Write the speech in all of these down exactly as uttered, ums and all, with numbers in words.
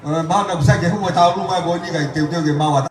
Mana ku sake hua tau luma ko ni kai teuteu ke maua.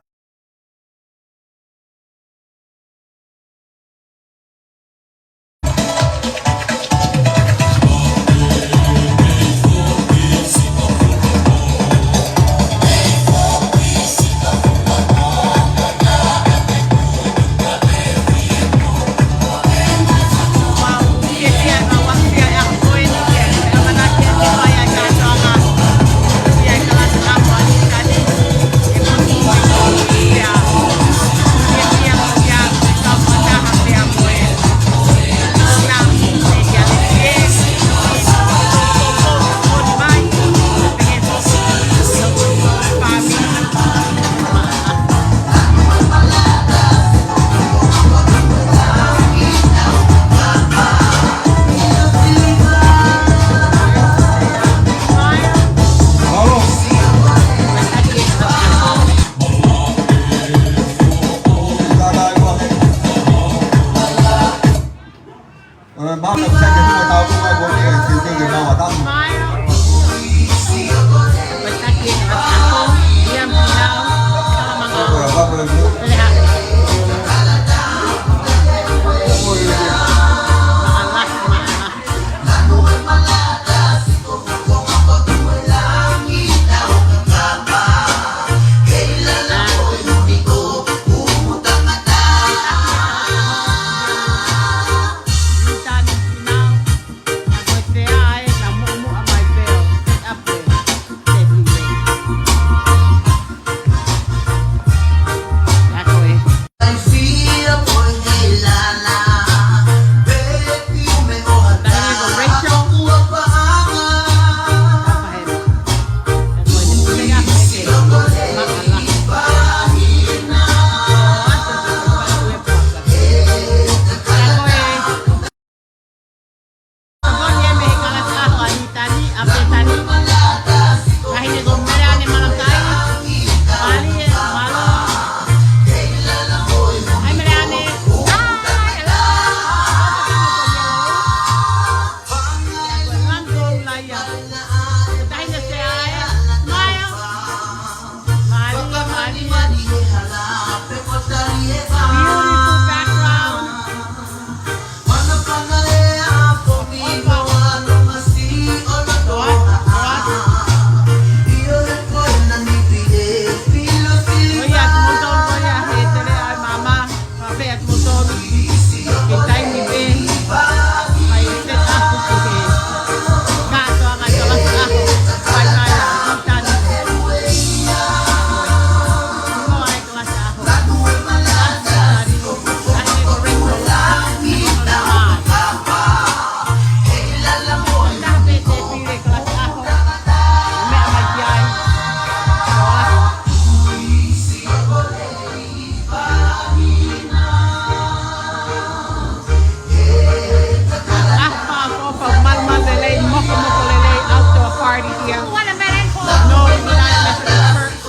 Beautiful background. Outdoor party here. No, we not missing the church.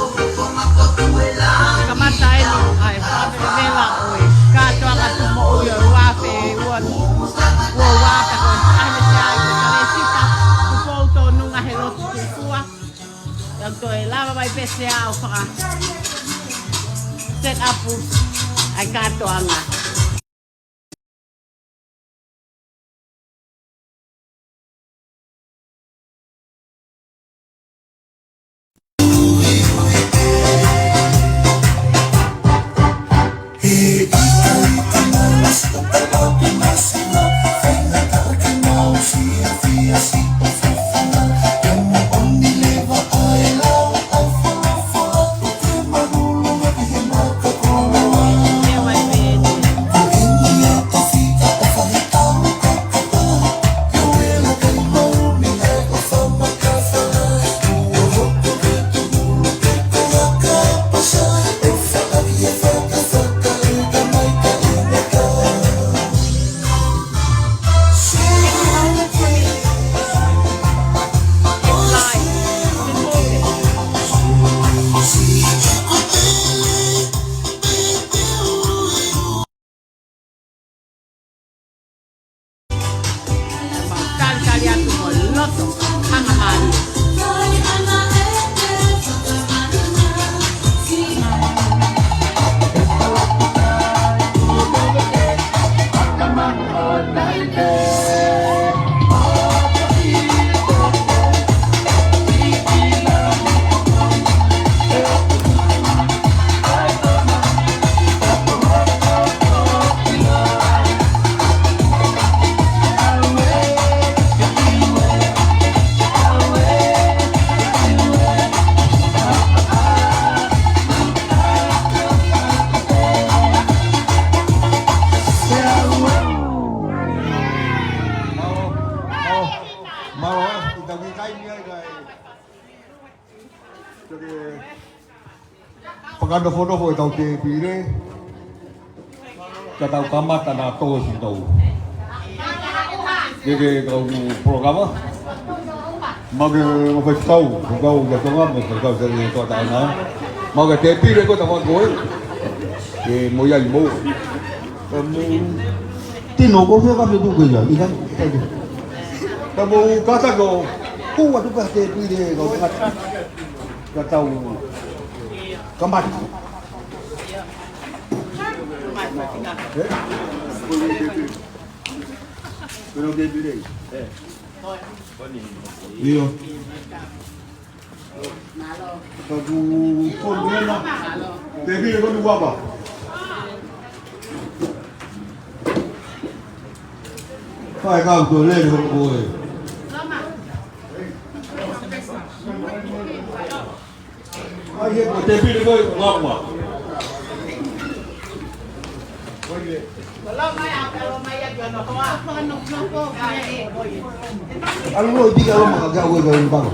Kamata eni ʻa e fakavelavela ʻo e kātoanga tuʻumoʻui ʻo e ua afe ua, ua ua ka ko e ʻAhine Sea ʻi he Kalesita, Tupou Tonunga he lotu Tupua. ʻOku toe lava mai pē Sea ʻo faka set up ʻa e kātoanga. Fakanofonofo ʻetau tēpile, ka tau kamata naʻa tō si tau. Ke ke kau polokalama. Mau ke mau fai kau, kau ia Tonga, mau fai kau sa ia Tonga taʻana. Mau ke tēpile ko tau koe. Ke mo ia i mo. Ka mo tino ko fea ka fetu ko ia, ʻikai. Ka mo kata ko, ko atu ka tēpile, kau kata. Ka tau kamata. Eh? Pero que diré. Eh. ʻIo. Ka ku ko nena. Te vire ko ni wapa. Fai kau ko lele ho koe. Ai, he ko te pili ko e ngākua. Alo, ʻi tika lo ma ka ue ka ue bang.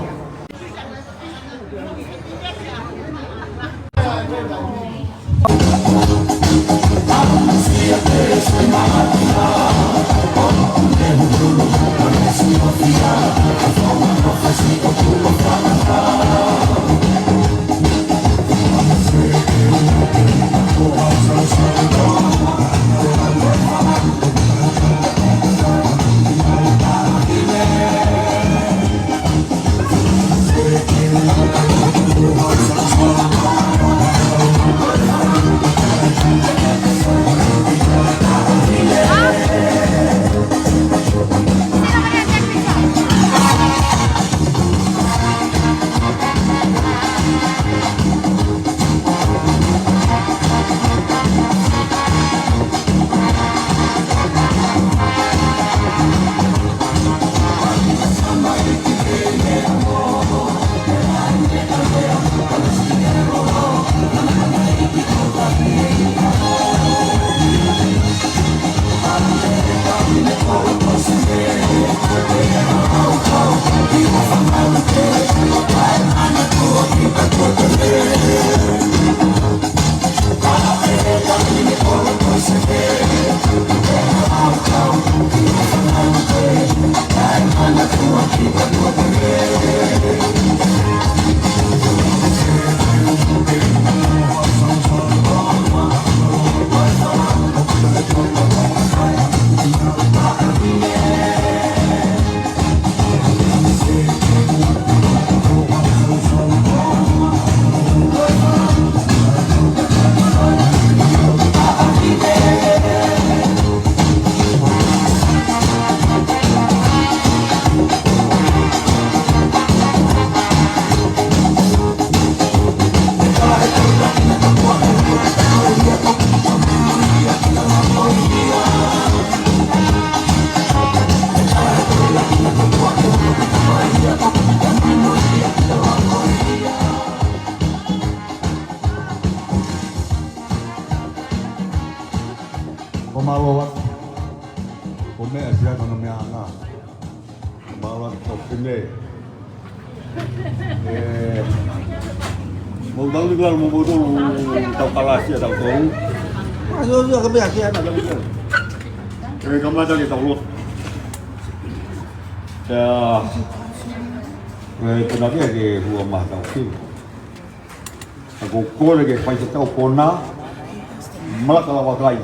Ko mālō atu. Ko meʻa sia ko no meʻa anga. Mālō atu kau pine. Eh, mau tau ni kalalu mo moutolu tau kalasia tau tolu. Ah, so, so, ka meʻa sia na tau tolu. Eh, kamata ke tau lotu. Ya, eh, pena ke ke hua ma tau ki. Ka ko kole ke fai ke tau kona, malaka lava kai.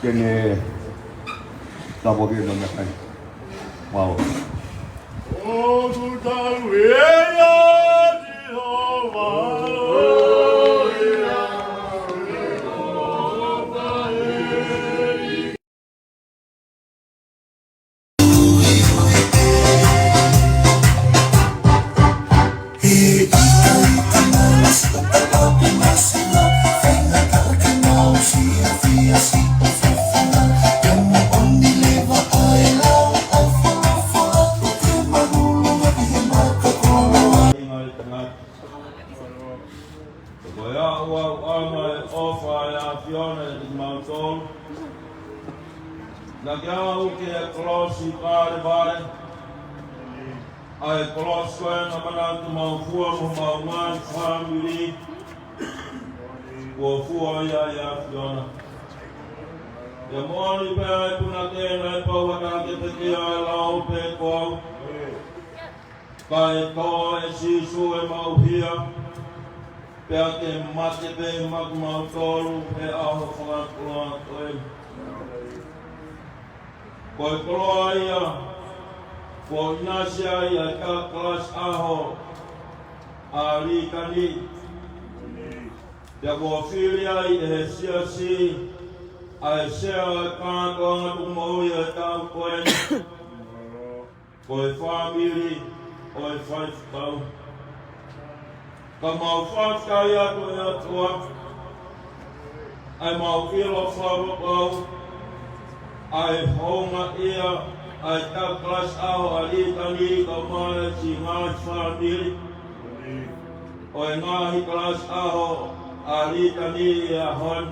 Ke ne tapa ke no me kai. Wow. O tu talu e ia Sihova. Ko e ʻauʻauʻanga ʻo e ʻofa ʻa e ʻAfiona ʻiate kimautolu. Naʻa ke aʻu ki he kolosi Kalevale, ʻA e kolosi ko ē naʻa mau fua mo homau ngaahi fāmili, kuo fua ia ʻe he ʻAfiona. Pea moʻoni pē ʻa e punake naʻe pau ha taha ke pekia ʻa e lao pē ko au. Ka ʻe tō ʻe Sīsū ʻemau hia, pea ke mate pē maʻa kimautolu he ʻaho fakatuʻa ko eni. Ko e koloa ia kuo ʻinasi ai ʻa e kau kalasi ʻaho ʻa Litani. Pea kuo fili ai ʻe he siasi ʻa e sea ʻo e kātoanga tukumoʻui ʻo e taʻu ko eni. Ko e fāmili ʻo e faifekau. Ka mau fakafetaʻi atu ʻe ʻOtua, ʻa e mau ʻilo fakakaukau, ʻa e houngaʻia ʻa e kau kalasi ʻaho ʻa Litani kae ʻumaʻā e siʻi ngaahi fāmili ʻo e ngaahi kalasi ʻaho ʻa Litani he ʻaho ni.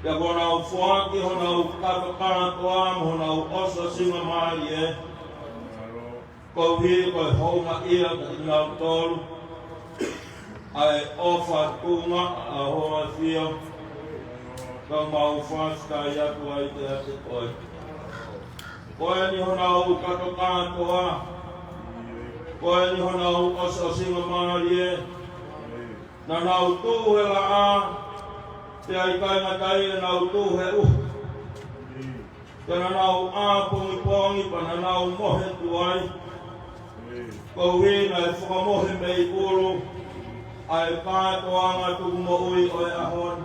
Pea kuo nau foaki honau kato kātoa mo honau ʻosiʻosingamālie, koeʻuhi ko e houngaʻia kiate kinautolu ʻa e ʻofa tuʻunga ʻa hoʻo ʻAfio. Ka mau fakafetaʻi atu ai kiate koe. Ko eni honau kato kātoa, ko eni honau ʻosiʻosingamālie. Naʻa nau tuʻu he laʻā, pea ʻikai ngata ai, naʻa nau tuʻu he ʻuha. Pea naʻa nau ʻā pongipongi, pea naʻa nau mohe tuai. Koeʻuhi naʻe fakamohe mei ʻulu ʻa e kātoanga tukumoʻui ʻo e ʻaho ni,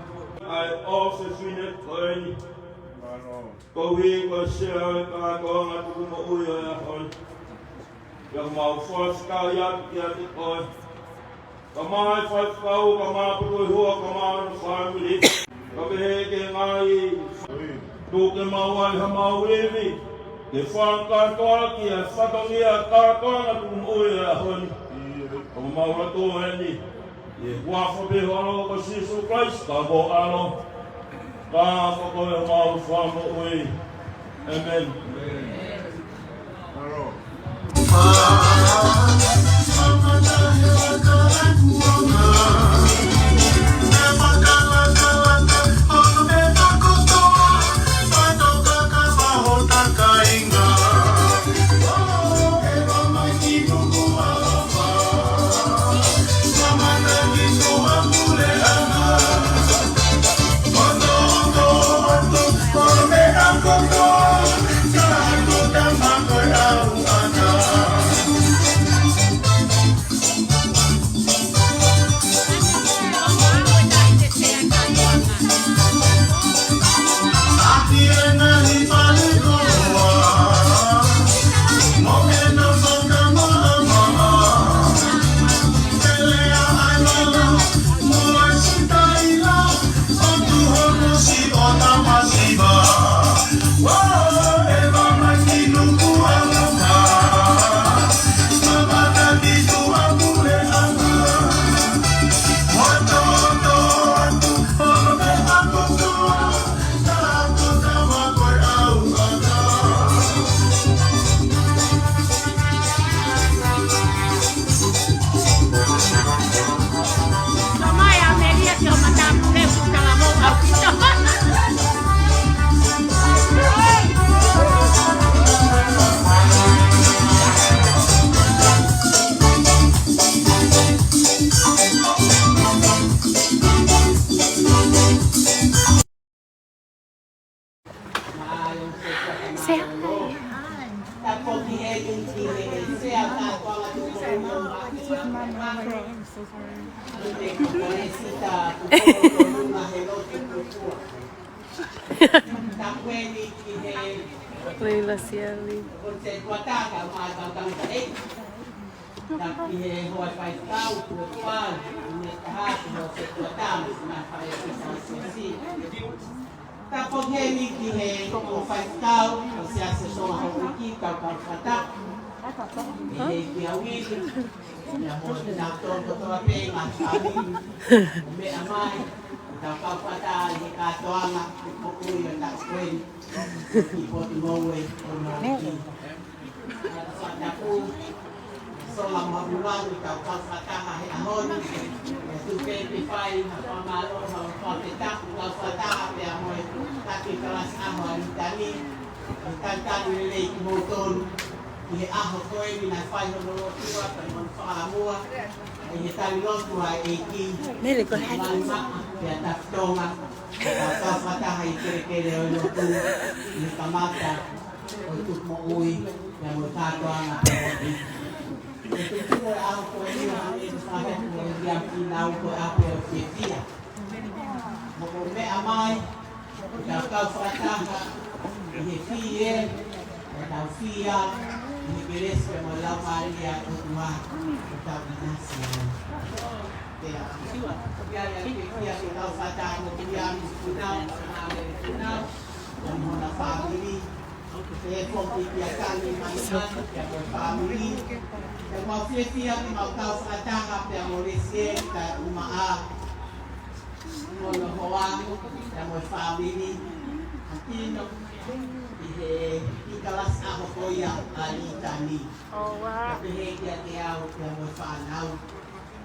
ʻa e ʻofefine ko eni. Koeʻuhi ko e sea ʻo e kātoanga tukumoʻui ʻo e ʻaho ni. Pea mau fakafetaʻi atu kiate koe. Kae ʻumaʻā e faifekau, kae ʻumaʻā Putuihua, kae ʻumaʻā hono fāmili. Kae pehē ki he ngaahi tuku ke mau ʻai hamau ivi ke fakakātoa ki he fatongia kātoanga tukumoʻui ʻo e ʻaho ni. Ko mau lotu eni ʻi he huafa pē ho ʻAlo ko Sīsū Kalaisi, ka ko ho ʻAlo, ka ko homau Fakamoʻui. ʻĒmeni. Say hi. Leila Siali. Tapu ki he hoa faifekau, kuo pau, ʻi he taha, ki he hoa setuata, mo e ngaahi fale ʻo e siasi. Tapu heni ki he hoa faifekau ʻo e siasi ʻo Tonga Houʻeiki, kau kau fata. Ki he kia Uili, ia mo kinautolu kotoa pē ngaahi fāmili. Meʻa mai, kau kau fata ʻi he kātoanga, ʻi he moʻui ʻo e taʻu ko eni. Ki Potungāue, ʻo Houʻeiki. Fakatapu, sola mo ʻuluaki, kau kau fakataha he ʻaho ni. ʻE tuku ke fai ha fakamālō, ha fakafetaʻi, kau fakataha pea mo e taki kalasi ʻaho ʻa Litani. ʻE talitali lelei kimoutolu ʻi he ʻaho ko eni naʻe fai hono lotua, pea mo hono fakaʻamua ʻi he tali lotu ʻa e ʻEiki. Mele, ko e hati. Mali maʻa pea tafitonga, kau kau fakataha ʻi he kelekele ʻo e lotu, ʻi he kamata ʻo e tuku moʻui pea mo e kātoanga ʻo e moʻui. ʻE tuku ʻa e ʻaho ko eni ʻa e fahe ko e ia ki nau ko e ʻaho ʻo e fiefia. Mou meʻa mai, kau kau fakataha ʻi he fie, ʻo tau fia ʻi he kelesi pea mo e laumālie ʻo e ʻOtua, ʻo tau ʻinasi ai. Pea, ia, ia, ia, ia, kau fakataha mo ia mo Funau, mo Funau, mo hona fāmili. Pea foki kia Kani Maimani, pea mo e fāmili. Pea mau fiefia ke mau kau fakataha pea mo Lesieli Kaeʻumaʻā, mo hono hoa, pea mo e fāmili. ʻA Tino, ʻi he, ʻi he kalasi ʻaho ko ia ʻa Litani. Oh, wow. Pea pehē kiate au, pea mo e fānau.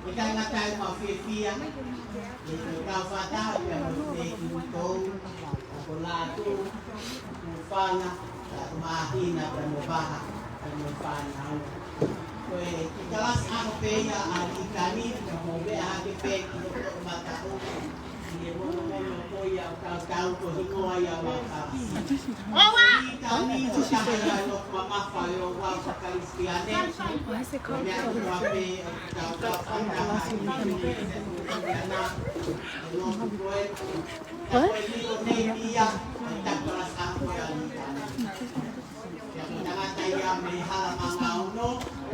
ʻIkai ngata ai, mau fiefia ʻi he kau fakataha pea mo e fāmili ʻoku tau, ʻoku lātū, ʻoku fanga, ʻoku māhina pea mo vaha, pea mo e fānau. Ko e kiʻi kalasi ʻaho pē ia ʻa Litani, ka mou meʻa hake pē ki hoʻo mataʻu. ʻI he mono mono ko ia ʻo tautau ko e hingoa ia ʻo e kalasi. Litani ko e taha ia ʻo e lotu mamafa ʻo e ʻOtua faka-Kalisitiane. Why is it called Litani? What?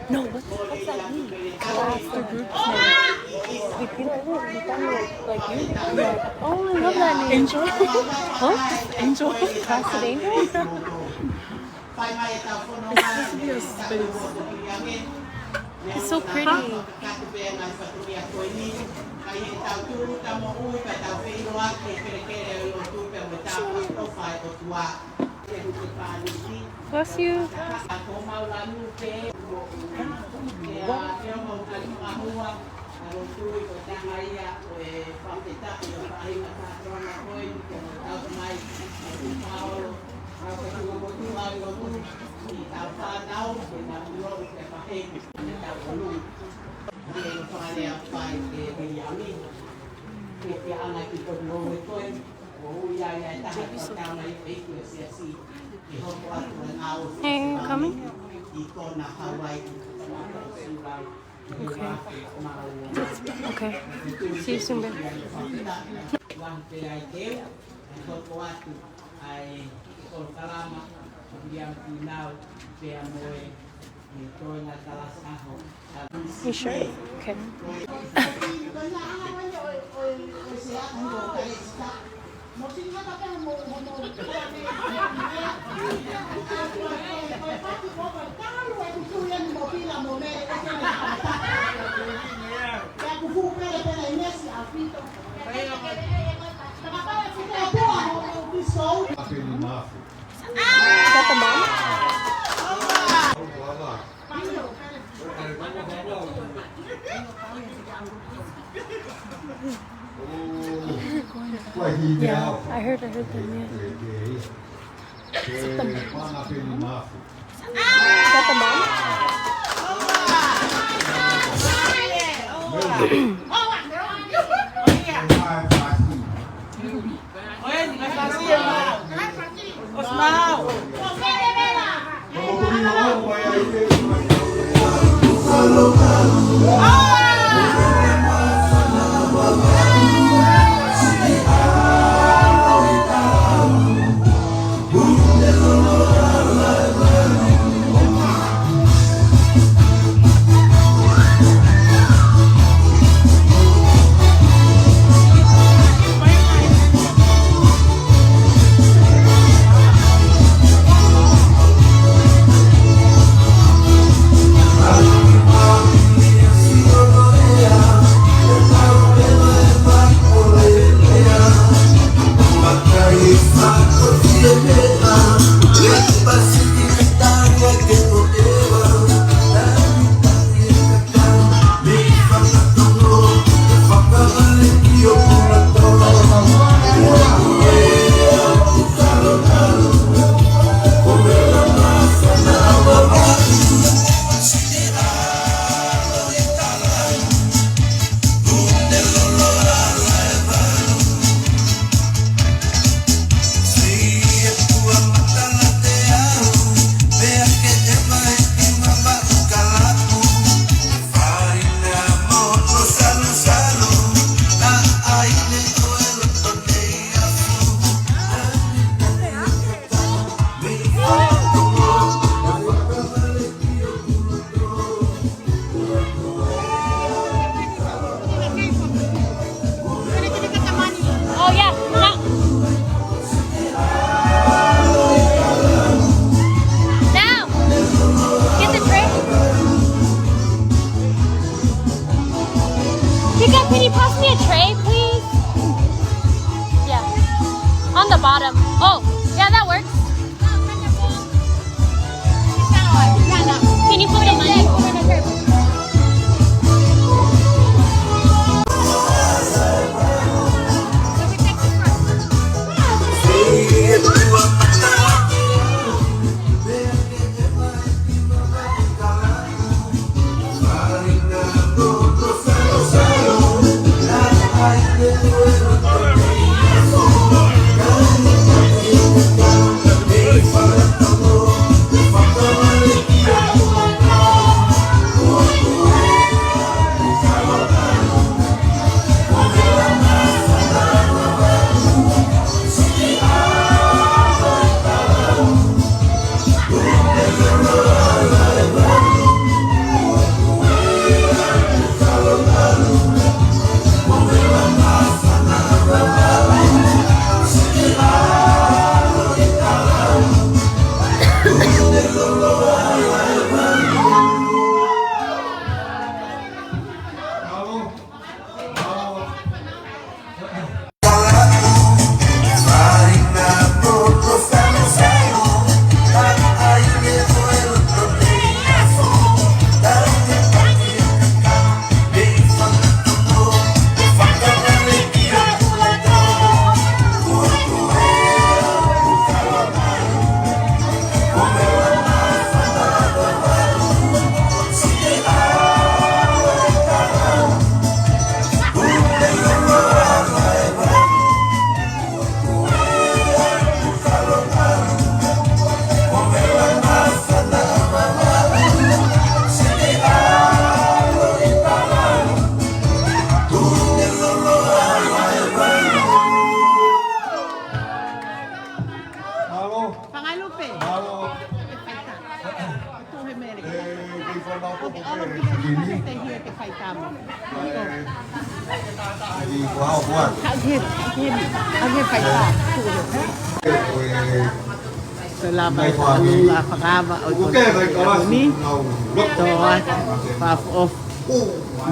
No, what, what's that mean? What's the group's name? Litani, Litani, like, oh, I love that name. Angel? Huh? Angel? Class of Angels? It's supposed to be a space. It's so pretty. Bless you. Hey, you coming? Okay. Okay. See you soon, babe. You sure? Okay. Is that the mom? Yeah, I heard, I heard them, yeah. Is that the mom? Is that the mom? Can you pass me a tray, please? Yeah. On the bottom. Oh, yeah, that works. Can you put the money?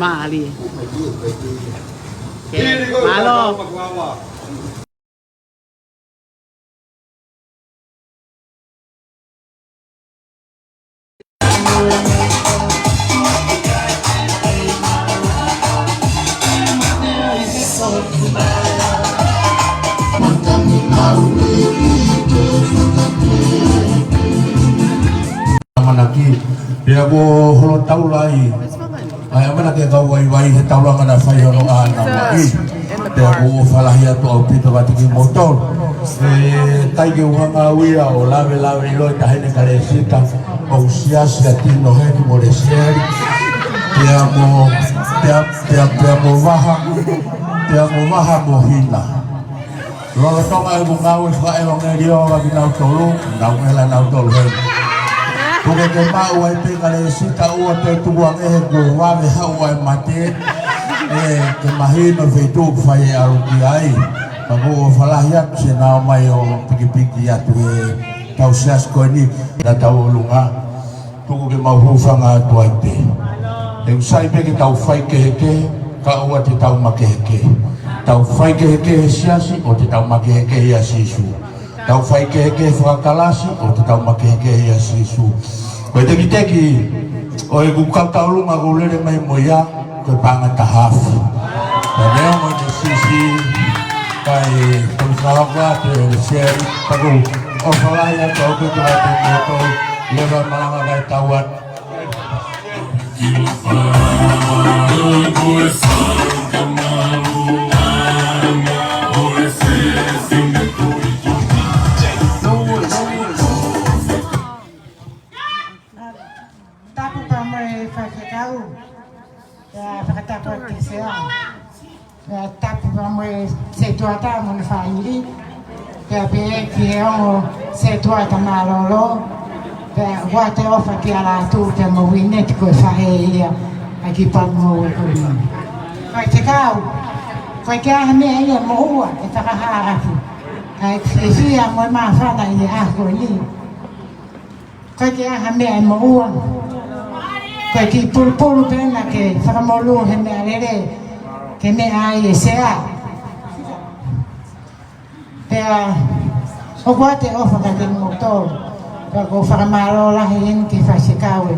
Mālō. Mālō. Mālō. ʻAmanaki, pea ko holo taula ai. ʻAi, ʻamanaki ke kau vaivai he taulanga naʻa fai hono ʻanau mai. Pea ʻoku ou ʻofa lahi atu ʻaupito kiate kimoutolu. ʻE, ʻikai ke u hanga au ia ʻo lavelave ʻilo e taʻahine Kalesita ʻo e siasi ʻa Tino Heki mo Lesieli. Pea mo, pea, pea, pea mo Vaha, pea mo Vaha mo Hina. Lolotonga ʻeku ngāue fakaʻevangeliō ʻa kinautolu, nau mela nautolu heni. Puke ke maʻu ai pē Kalesita ʻoua te tukuange he kuo vave haʻu ʻa e mate, ʻe, ke mahino feituʻu ʻoku fai e ʻalu ki ai. Ka ʻoku ou ʻofa lahi atu siʻenau ō mai ʻo pikipiki atu he tau siasi ko eni, naʻa tau ʻolunga. Tuku ke mau hūfanga atu ai pē. ʻOku sai pē ke tau faikehekehe, ka ʻoua te tau makehekehe. Tau faikehekehe he siasi, ʻoua te tau makehekehe ʻia Sīsū. Tau faikehekehe fakakalasi, ʻoua te tau makehekehe ʻia Sīsū. Ko e tekiteki ʻo ʻeku kau tauʻolunga ʻoku ou lele mai mo ia, ko e paʻanga taha afe. Ka neongo ʻene siʻisiʻi, kae tau fakahoka atu e Lesieli, ka ʻoku ou ʻofa lahi atu ʻaupito kiate kimoutolu, leva malanga kae tau atu. Tapu pea mo e faifekau. Pea fakatapu atu ki he sea. Pea tapu pea mo e setuata mo hono fāmili. Pea pehē ki he ongo setuata mālōlō. Pea ʻoatu e ʻofa kia Lātū pea mo Uineti ko e faʻē ia ʻa e kiʻi pau mo e ko eni. Faifekau, ʻoku ʻikai ke ʻi ai ha meʻa ia moʻua ʻe fakahā atu. Kae fiefia mo e māfana ʻi he ʻaho ko eni. ʻOku ʻikai ke ʻi ai ha meʻa ʻe moʻua. Ko e kiʻi pulupulu pē naʻa ke fakamolū he meʻalele. Ke meʻa ai e sea. Pea ʻoku ʻoatu e ʻofa kiate kimoutolu. Pea ʻoku ou fakamālō lahi heni ki he faifekau ʻo e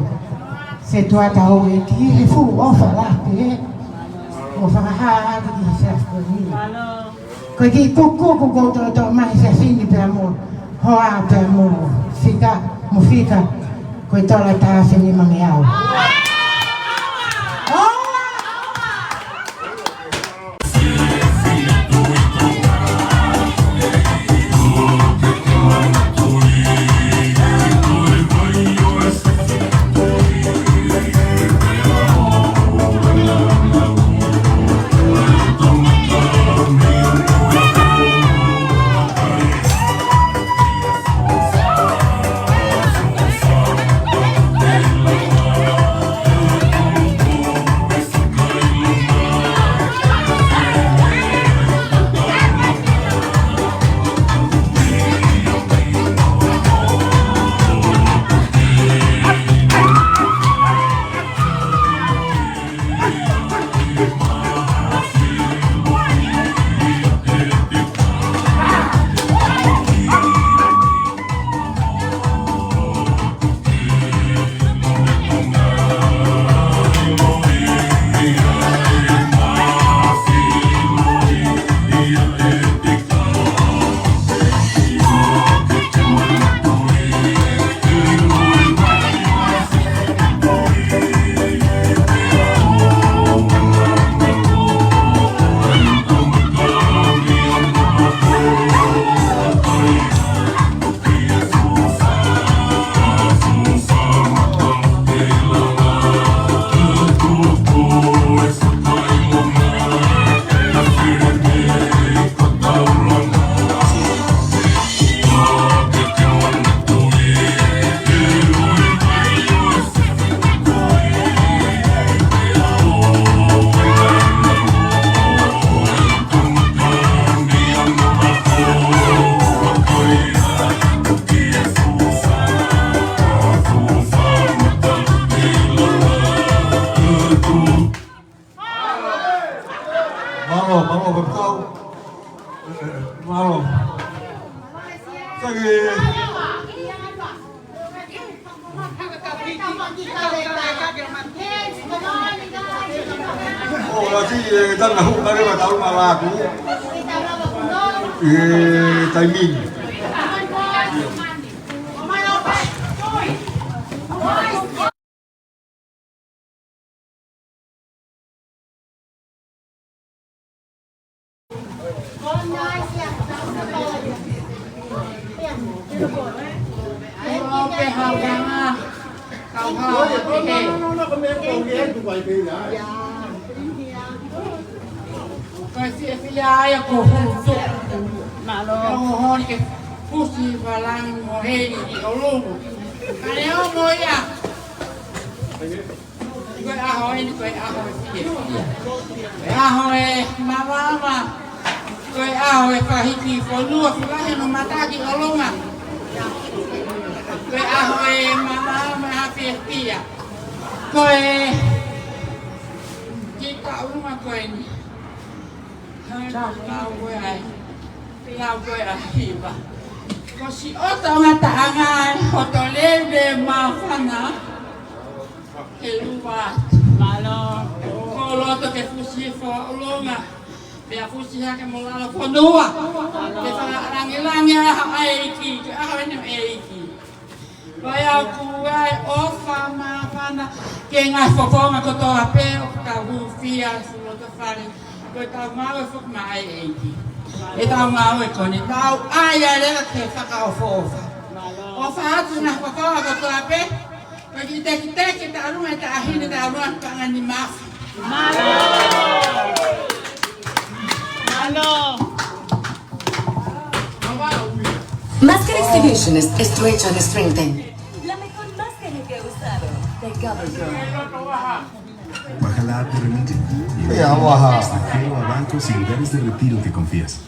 setuata houʻeiki he fuʻu ʻofa lahi pē. ʻO fakahā atu ki he sea ko eni. Ko e kiʻi kuku kuo u toʻotoʻo mai he efiafi ni pea mo hoa pea mo fika, mo fika. Ko e tola taha afe nimangeau. Mālō, mālō, mālō. Mālō. Thank you. ʻO, la si, e, tana hu, kare wa tau ma la ku. E, taimi ni. Ko e fiefia ia ko Hutu. Mālō. Ko e holi ke fusi falangi mo heli ʻi ʻolunga. Ka ne ongo ia. Ko e ʻaho eni, ko e ʻaho e fiefia. Ko e ʻaho e mavava. Ko e ʻaho e fahiki fonua, fulahi no mataki ʻolunga. Ko e ʻaho e mavava ha fiefia. Ko e kiʻi taʻu ʻolunga ko eni. Hai, lau ko ē ai. Lau ko ē ai hiva. Ko siʻoto ngataʻanga ai, hoto lele māfana. He lua. Mālō. Ko loto ke fusi fua ʻolunga. Pea fusi hake mo lalo fonua. Ke fakalangilangi ai ha ʻeiki, ke ʻaho eni ʻeiki. Ko ia ʻoku ʻai ʻofa māfana, ke ngaahi fofonga kotoa pē ʻoku tau hūfia, fuloto fale. Ko e tau ngāue foki maʻa e ʻEiki. E tau ngāue ko eni, tau ʻai ai leva ke fakaʻofoʻofa. ʻOfa atu ngaahi fofonga kotoa pē, ko e kiʻi tekiteki, taʻalunga e taʻahine, taʻalunga kanga ni mafi. Mālō. Mālō. Masker Exhibitionist, estrecho en strengthen. La mejor máscara que he usado. The Cover Girl. Baja la app de Remite. Ya, baja. Extranjero a bancos y lugares de retiro que confías.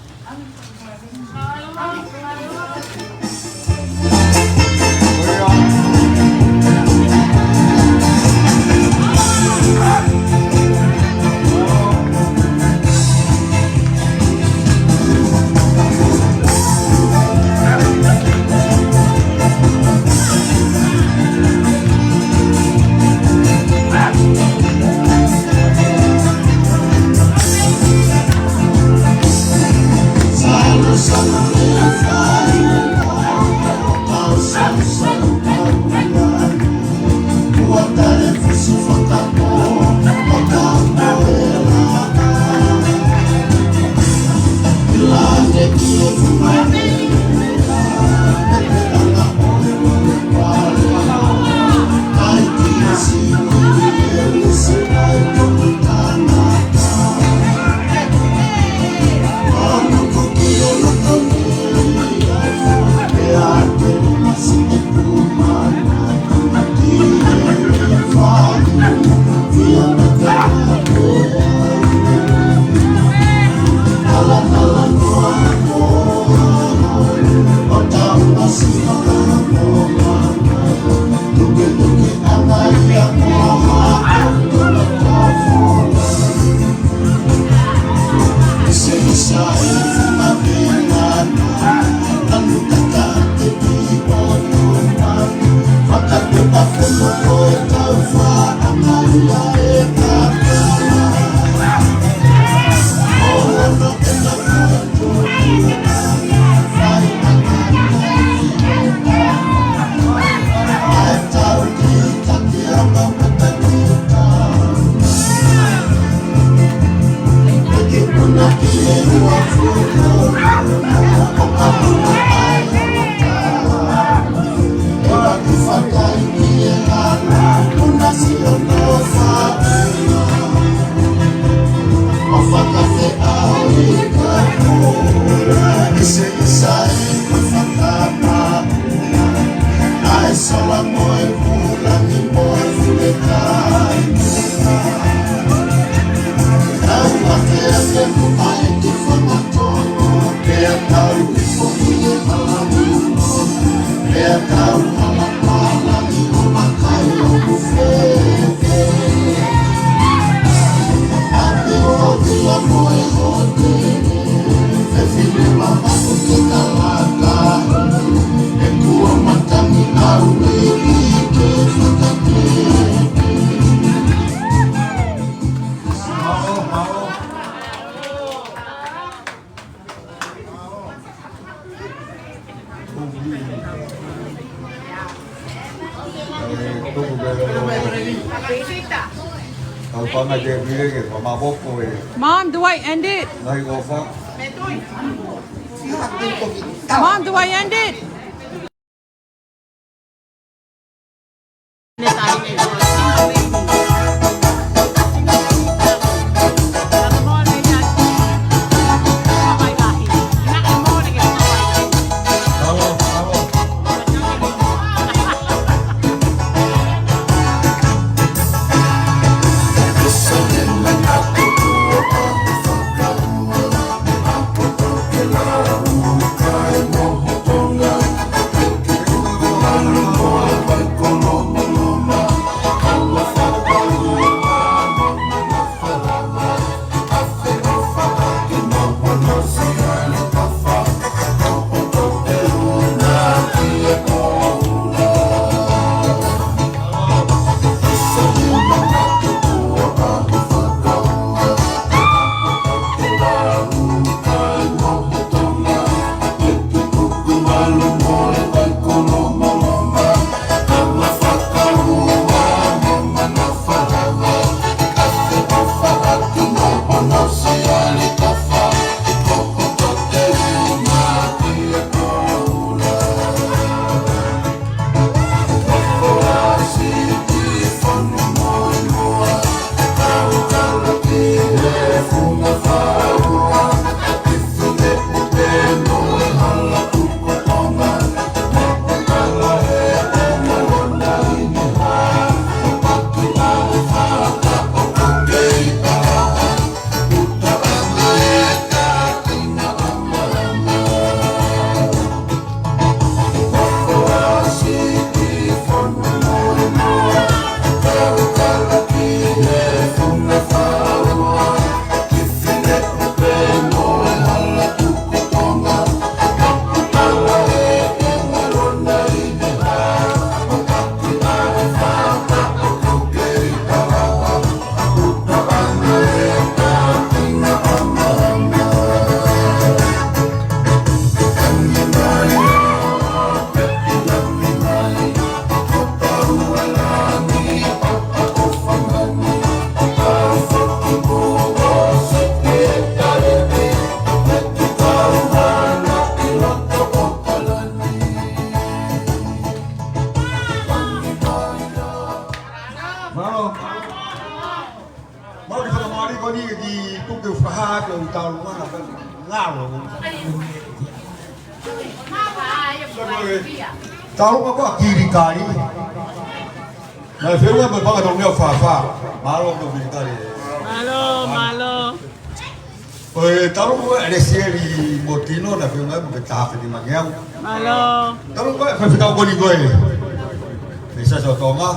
Mom, do I end it? Mom, do I end it? Mālō. Mālō ki he fakamālō ko eni ki he tuku fakahā ʻo e tauʻolunga naʻe ngalo. Tauʻolunga ko ē kilikali. Naʻe feʻunga mo e paʻanga ʻo e meʻa fāfā. Mālō ko e kilikali. Mālō, mālō. ʻO e tauʻolunga ʻa Lesieli mo Tino naʻe feʻunga mo e taha afe nima ngeau. Mālō. Tauʻolunga ʻa e faifekau ko eni ko ē. Pea Siasi ʻo Tonga.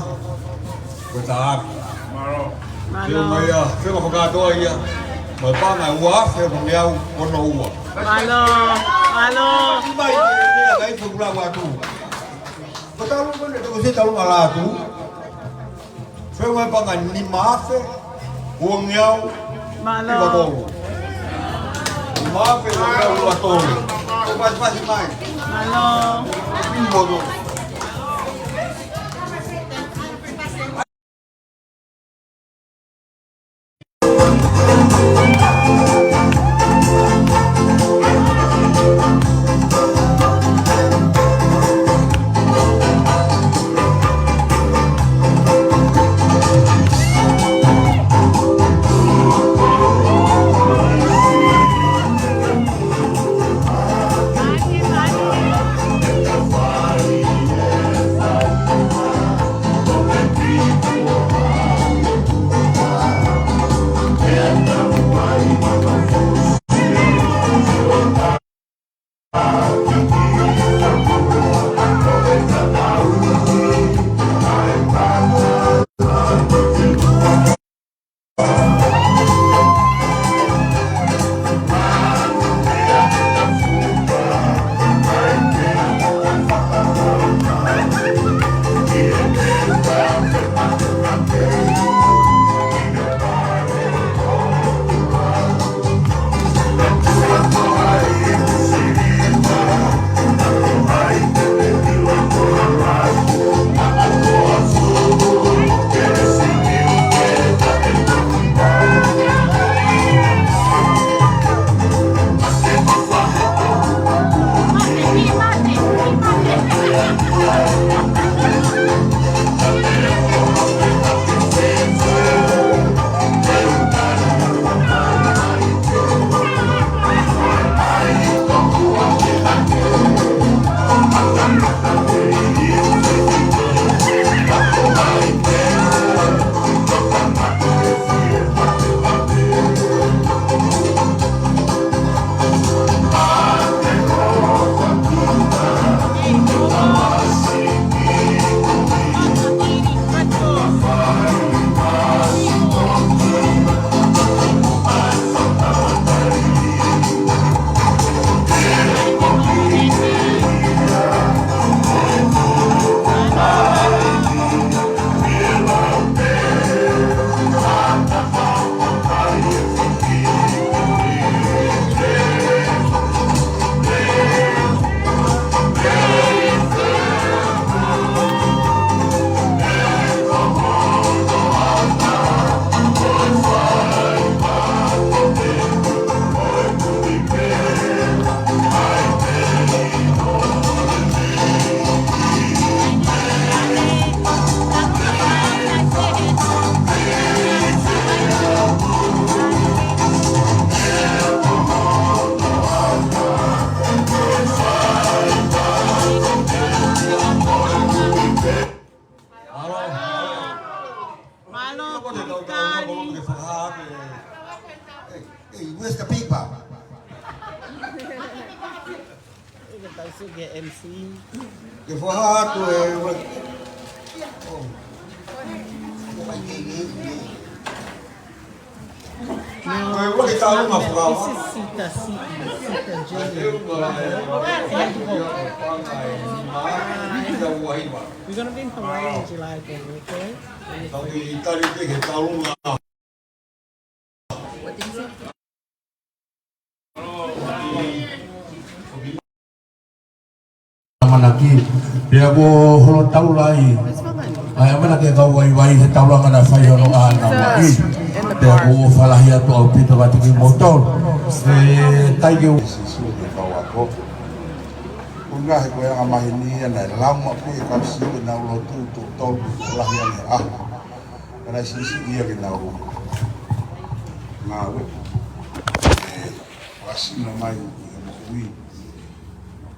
Ko e taha afe. Mālō. Mālō. Feʻunga ia, feʻunga fakakātoa ia. Mo e paʻanga ʻe ua afe mo e ngeau ono ua. Mālō. Mālō. Mai, e, e, e, e, feʻunga ʻa Lātū. Ko e tauʻolunga ko eni, ko e tauʻolunga ʻa Lātū. Feʻunga paʻanga nima afe, ua ngeau, mālō, hiva tolu. Nima afe, ua ngeau, hiva tolu. Ko e pasipasi mai. Mālō. Hiva tolu. Hey, hey, where's the paper? Ke tau sio ki he M C. Ke fakahā atu e, oh. Ko e ua ke tau ma fua. This is Sita, Sita, Sita Junior. We're gonna be in Hawaii in July, baby, okay? Tau ki Italy ke tau ma. Manaki, pea ko holo taulai. Ai, ʻamanaki ke kau vaivai he taulanga naʻe fai hono ʻana mai. Pea ko e falahi atu ʻaupito kiate kimoutolu. E tai ke u. Sisi ke kau ako. Ko e ngaahi ko e anga maheni ia naʻe lau maʻu pē ʻe he kau sio ke nau lotu tuʻo tolu, falahi ange ʻaho. Ka naʻe sisi ia ke nau ngāue. ʻE, ʻoku ʻasi mai ʻi he moʻui.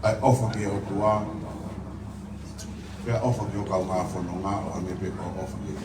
ʻA e ʻofa ki he ʻOtua. Pea ʻofa ki ho kaungā fononga ʻo hangē pē ko hoʻo ʻofa ki ho.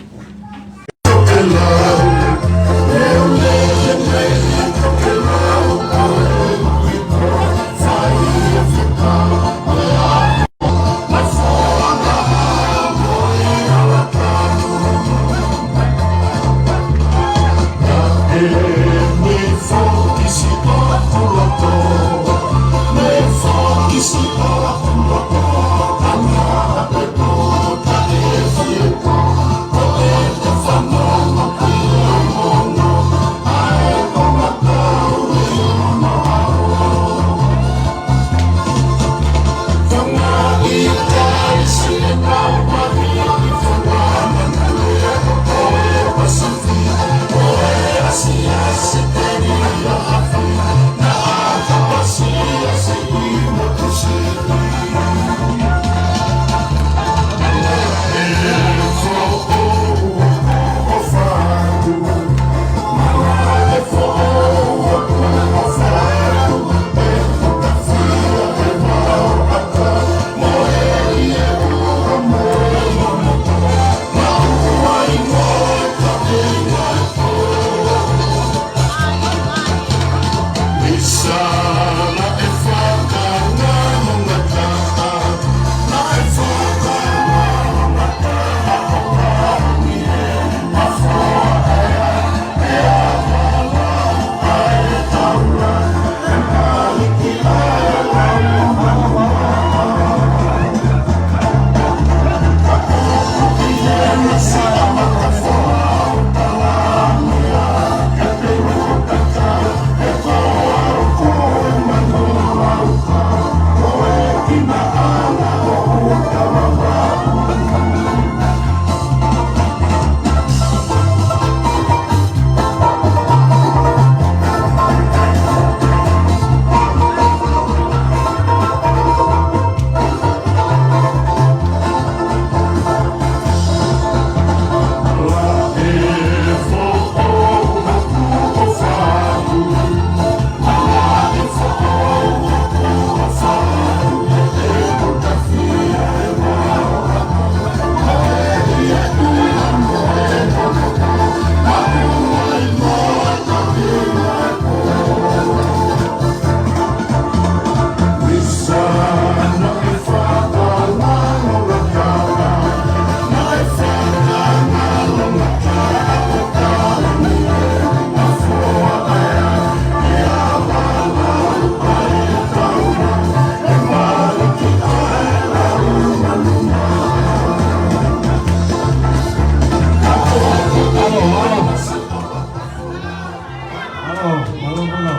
Mālō, mālō, mālō.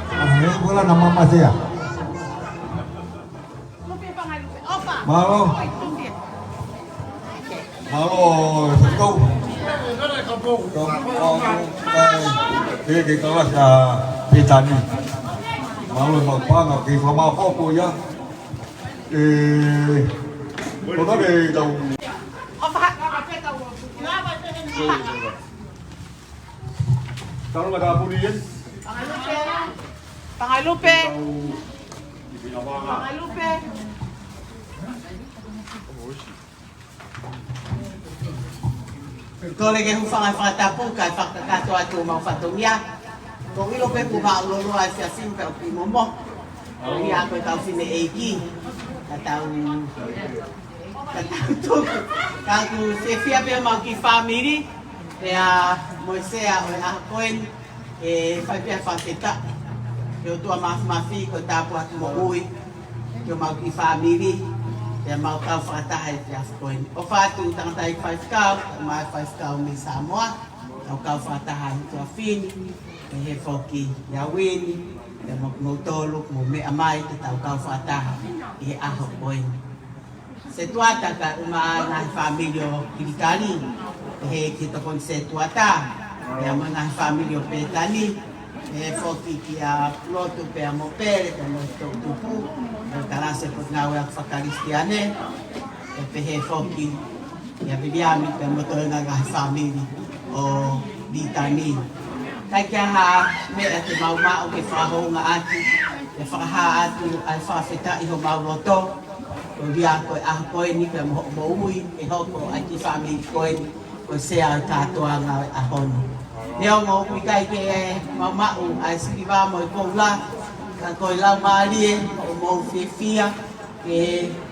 ʻA e, mālō na mamatea. Mālō. Mālō, e fakau. Ke, ke kalasi ʻa Pētani. Mālō, mālō paʻanga, ke fakamālō ko ia. E, ko tau ke tau. Tau ngata puni ien. Pangailupe. Pangailupe. Kole ke u hūfanga he fakatapu kae fakakakato atu homau fatongia. Ko e ʻilo pē kuo māʻolunga e efiafi ni pea ʻoku kei momoho. Ia ko e kau fineʻeiki. Ka tau, ka tau tuku. Ka ʻoku fiefia pē homau kiʻi fāmili. Pea mo e sea ʻo e ʻaho ko eni. ʻE fai pē ha fakafetaʻi ki he ʻOtua Māfimafi ko e tāpuaki moʻui ki homau kiʻi fāmili, pea mau kau fakataha he efiafi ko eni. ʻOfa atu tangataʻeiki faifekau, mo e faifekau mei Samoa, tau kau fakataha he efiafi ni, pehē foki ʻia Uini, pea mo kimoutolu, mou meʻa mai ke tau kau fakataha ʻi he ʻaho ko eni. Setuata kae ʻumaʻā e ngaahi fāmili ʻo Kilikali, pehē ki he tokoni Setuata, pea mo e ngaahi fāmili ʻo Pētani, pehē foki kia Pulotu pea mo Pele, pea mo e toʻutupu, mo e kalasi ʻo e potungāue fakakalisitiane, pea pehē foki kia Viliami, pea mo e toenga ngaahi fāmili ʻo Litani. ʻIkai ke ʻi ai ha meʻa te mau maʻu ke fakahoungaʻaki, ke fakahā atu ʻa e fakafetaʻi homau loto, koeʻuhi ko e ʻaho ko eni pea mo hoʻomou ui ke hoko ai e kiʻi fāmili ko eni ko e sea ʻo e kātoanga ʻo e ʻaho ni. Neongo ʻoku ʻikai ke mau maʻu ʻa e siliva mo e koula, ka ko e laumālie hoʻomou fiefia ke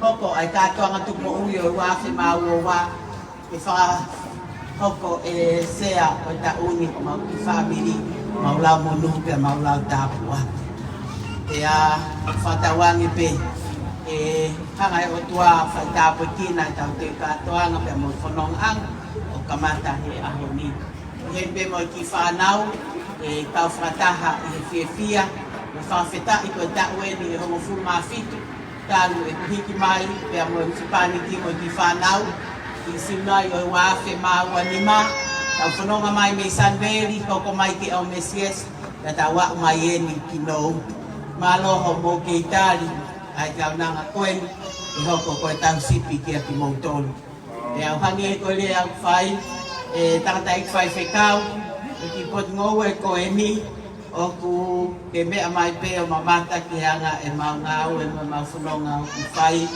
hoko ai e kātoanga tuku moʻui ʻo e ua afe mā ua ua, ke fakahoko e sea ʻo e taʻu ni ko homau kiʻi fāmili, mau lau monū pea mau lau tāpuaki. Pea fakatauange pē ʻe hanga ʻe he ʻOtua ʻo faitāpuekina ʻetau teu kātoanga pea mo e fonongaʻanga ʻo kamata he ʻaho ni. Pehē pē mo e kiʻi fānau, ʻe kau fakataha ʻi he fiefia mo e fakafetaʻi ko e taʻu eni ʻe hongofulu mā fitu talu ʻeku hiki mai pea mo e husepāniti mo e kiʻi fānau ki Siunai ʻo e ua afe mā ua nima. Tau fononga mai mei Sunbury, hoko mai ki ʻAomesie, pea tau aʻu mai eni ki Noupu. Mālō hoʻomou kei tali ʻa e kaunanga ko eni ke hoko ko e tauhi sipi kiate kimoutolu. Pea ʻoku hangē ko e lea ʻoku fai ʻe he tangataʻeiki faifekau, ʻi he kiʻi potungāue ko eni, ʻoku ke meʻa mai pē ʻo mamata ki he anga ʻemau ngāue mo ʻemau fononga ʻoku fai,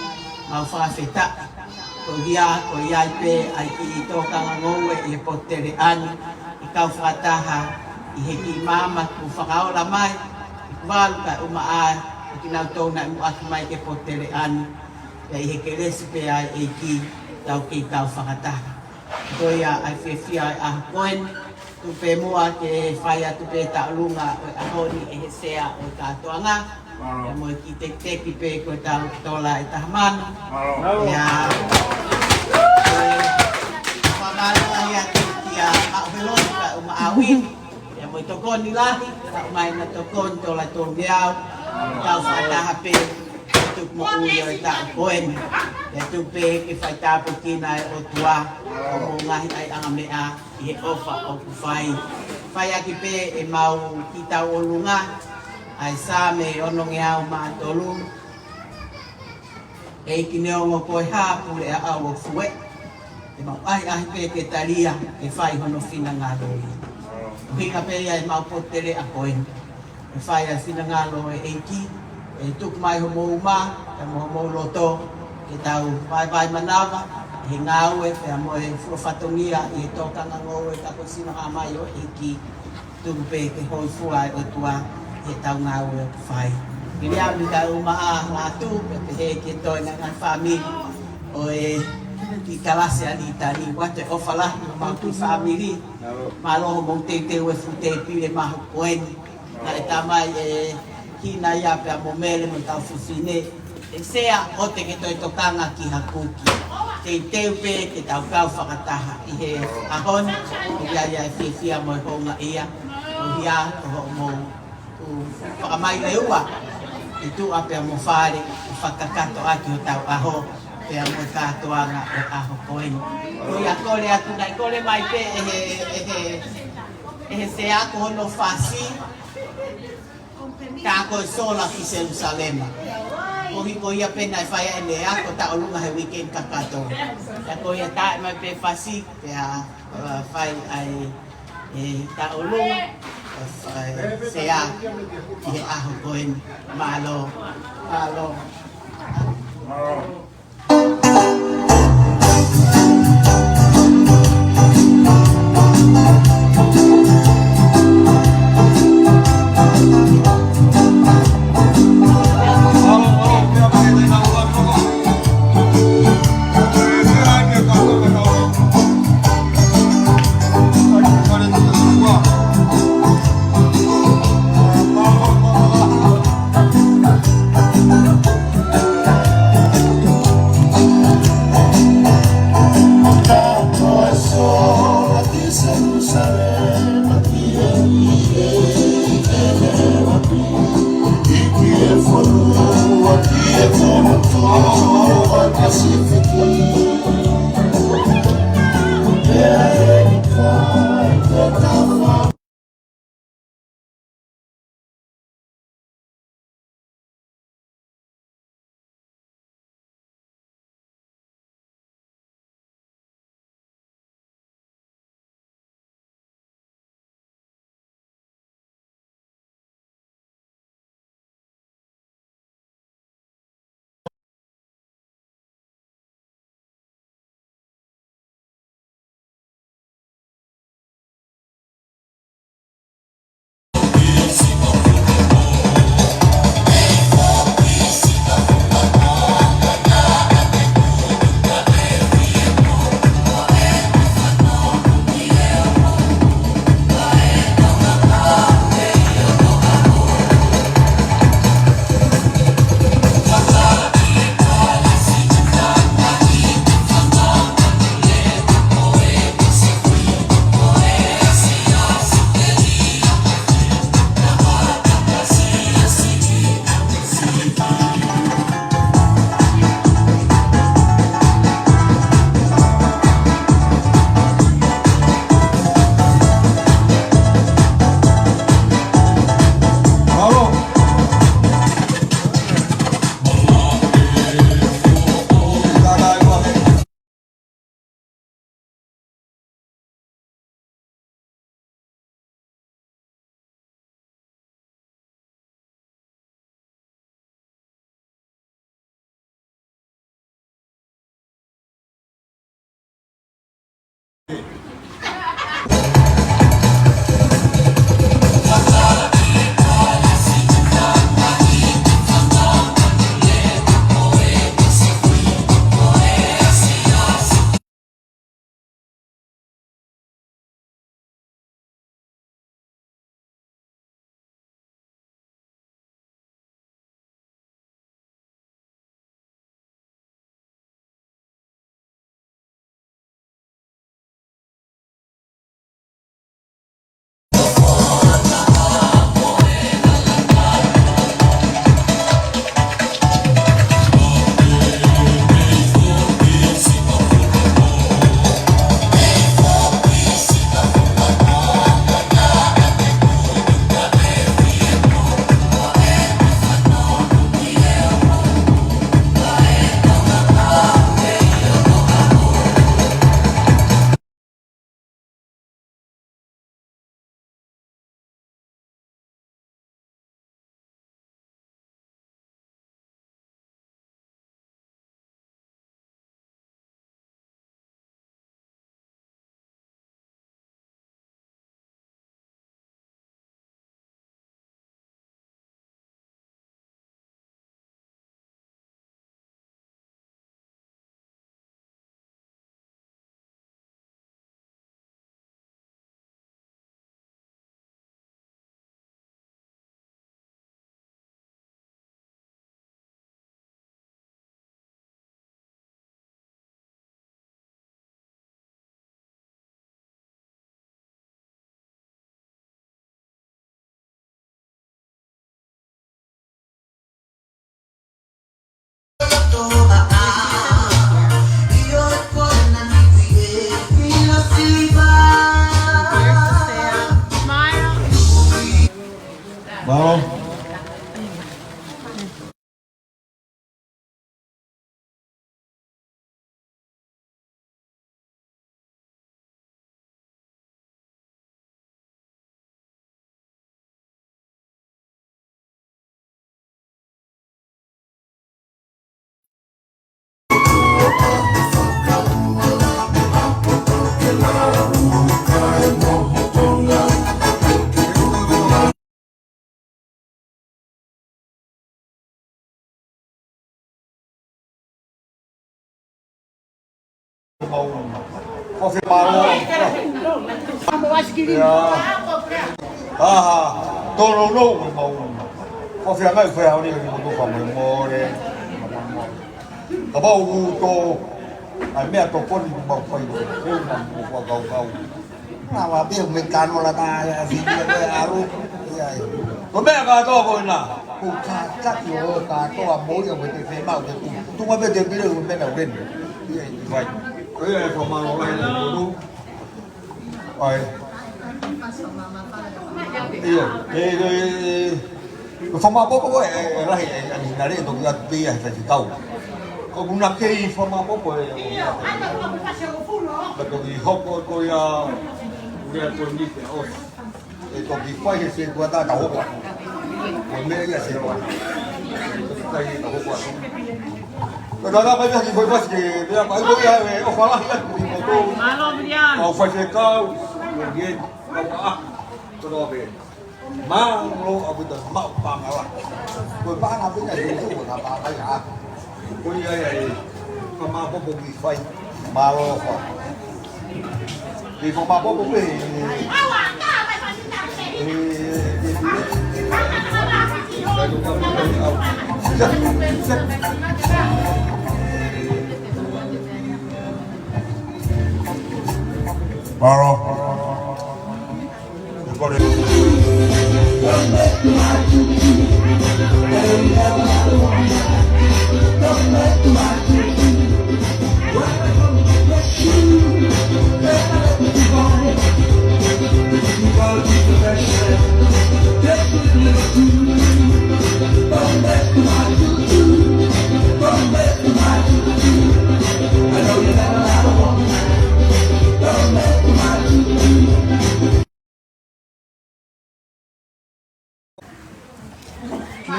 mau fakafetaʻi. Koeʻuhi ko ia ai pē ʻa e kiʻi tōkanga ngoue ʻi he potu teleʻa ni, ʻi he kau fakataha ʻi he kiʻi maama kuo fakaola mai, ʻi he valu kae ʻumaʻā ʻa kinautolu naʻe muʻaki mai ki he potu teleʻa ni. Pea ʻi he kelesi pē ʻa e ʻEiki tau kei kau fakataha. Ko ia ʻa e fiefia ʻo e ʻaho ko eni, tuku pē muʻa ke fai atu pē e tauʻolunga ʻo e ʻaho ni ʻe he sea ʻo e kātoanga. Pea mo e kiʻi tekiteki pē ko e tau tola ʻe taha mano. Pea, ʻe, fakamālō lahi atu kia Maʻu Heloti kae ʻumaʻā Uini. Pea mo e tokoni lahi, ka ʻomai ʻena tokoni tola tolu ngeau, tau fakataha pē, tuku moʻui ʻo e taʻu ko eni. Pea tuku pē ke faitāpuekina ʻe he ʻOtua, ʻo mo e ngaahi ʻaiʻanga meʻa, ʻi he ʻofa ʻoku fai. Fai ʻaki pē ʻemau kiʻi tauʻolunga, ʻa e Saame ono ngeau mā tolu. ʻEiki neongo ko e hā pule ʻaʻau ʻoku fueʻi, te mau ʻahiʻahi pē ke talia, ke fai hono finangalo ia. ʻUhinga pē ia ʻemau potu teleʻa ko eni. ʻE fai ʻa e finangalo ʻo e ʻEiki, ʻe tuku mai homou uma, pea mo homou loto, ke tau vaevae manava, he ngāue, pea mo e fua fatongia, ʻi he tōkanga ngoue ka ko e sino hā mai ʻo e ʻEiki. Tuku pē ke hōifua ʻa e ʻOtua ʻi heʻetau ngāue ʻoku fai. Ke lea mi ka uma a lātū, pea pehē ki he toenga ngaahi fāmili ʻo e kiʻi kalasi ʻa Litani, ʻoatu e ʻofa lahi ki homau kiʻi fāmili. Mālō hoʻomou teuteu e fuʻu tēpile mahuʻinga ko eni. Naʻe tā mai ʻe Kina ia pea mo Mele mo e kau fefine. ʻE sea ʻoua te ke toe tokanga ki ha kuki. Teuteu pē ke tau kau fakataha ʻi he ʻaho ni, ʻoku ʻi ai ʻa e fiefia mo e houngaʻia, koeʻuhi ko hoʻomou ʻū fakamaileua ʻi tuʻa pea mo fale, ʻo fakakakato ʻaki hotau ʻaho, pea mo e kātoanga ʻo e ʻaho ko eni. Ko ia kole atu naʻe kole mai pē ʻe he, ʻe he, ʻe he sea ko hono fasi, Ka ko e sola ki Selusalema. Koeʻuhi ko ia pē naʻe fai ai ʻene ako tauʻolunga he weekend kakato. Ka ko ia tā mai pē fasi, pea, uh, fai ai e tauʻolunga, uh, fai sea ʻi he ʻaho ko eni. Mālō. Mālō. Mālō. Mālō. Ko fē mālō. Ia. Aha, tōnounou mo e maʻu. Ko fē angai fē au ni ki motu fa mo e mole. Kapau ʻoku tō, ʻai meʻa tokoni mo mau fai. Ke u na mo kua kau kau. Nā wa pē me kano la ta ia si ia ko e ʻalu. Ia. Ko e meʻa kātoa ko ena. Ko e kātaki ʻo kātoa mo ia ko e te fē mau ke tu. Tunga pē te pile ko e meʻa na wen. Ia, ia, vai. Ko ia e fakamālō lahi ʻaupito. ʻAi. ʻIo, e, e, e, ko e fakamāʻopoʻopo ko e, e, e lahi, e, e, ni nale, toki atu pē ia he faifekau. Ko e kuna kei fakamāʻopoʻopo e, e, ka toki hoko ko ia, ko ia ko ni te o. E toki fai he se kuata ka hoko. Ko e meʻa ia se kuata. E toki fai he ka hoko atu. Ko e tata mai ia ki fai pasi ke, meʻa mai ko ia e ʻofa lahi atu ki motu. Mālō, Viliami. Kau faifekau, ʻio, ʻio, kau ka, ko e pē. Mālō ʻaupito, maʻu paʻanga lahi. Ko e paʻanga pē ia, ʻio, ko e ka paʻanga ia. Ko ia ia e fakamāʻopoʻopo ki fai. Mālō fa. Ki fakamāʻopoʻopo pē. E, e, e, e. Mālō.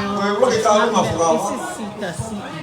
Ko e ua ke talu ma fua. Isi sita si.